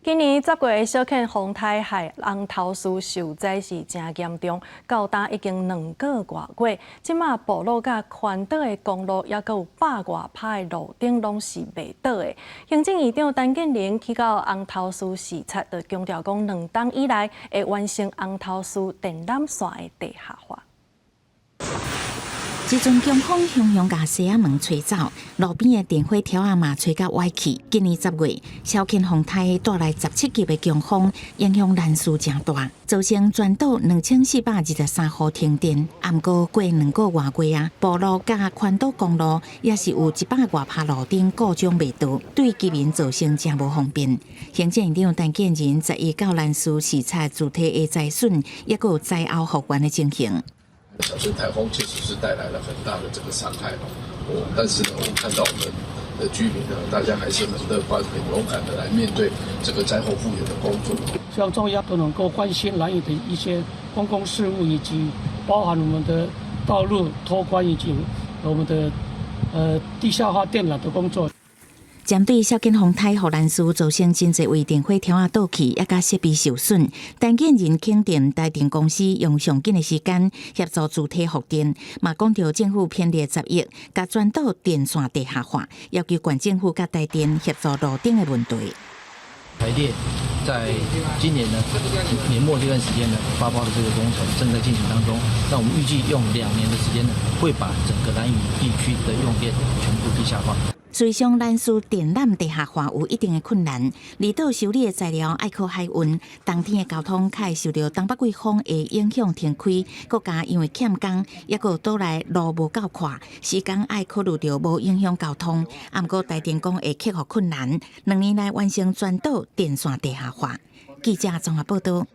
今年10月的小犬風颱害紅頭嶼受災是誠嚴重，到今已經2個外月，這馬部落佮環島的公路猶閣有百外趴的路燈攏是袂倒的。行政院長陳建仁去到紅頭嶼視察，就強調講2冬以內會完成紅頭嶼電纜線的地下化。一陣強風雄雄共西仔門吹走，路邊的電火柱仔嘛吹甲歪去。今年10月，小犬風颱帶來17級的強風，影響蘭嶼誠大，造成全島2423戶停電。毋過過2個外月啊，部落佮環島公路也是有100外趴路燈故障袂倒，對居民造成誠無方便。行政院長陳建仁10日到蘭嶼視察主體的災損，抑閣有災後復原的情形。小春颱風確實是帶來了很大的這個傷害，但是呢，我們看到我們的居民呢，大家還是很樂觀、很勇敢的來面對這個災後復原的工作。希望中央都能夠關心蘭嶼的一些公共事務，以及包含我們的道路拓寬以及我們的地下化電纜的工作。針對小犬風颱予蘭嶼造成真濟位電火柱仔倒去，抑佮設備受損，陳建仁肯定台電公司用上緊的時間協助主體復電，嘛講著政府編列10億，共全島電線地下化，要求縣政府佮台電協助路燈的問題。台電在今年呢年末這段時間呢發包的這個工程正在進行當中，那我們預計用2年的時間呢，會把整個蘭嶼地區的用電全部地下化。雖然蘭嶼電纜地下化有一定的困難，離島修理的材料愛靠海運，冬天的交通較會受著東北季風的影響停開，閣加因為欠工，抑閣島內路無夠闊，時間愛考慮著無影響交通。毋過台電講會克服困難，2年內完成全島電線地下化。記者綜合報道。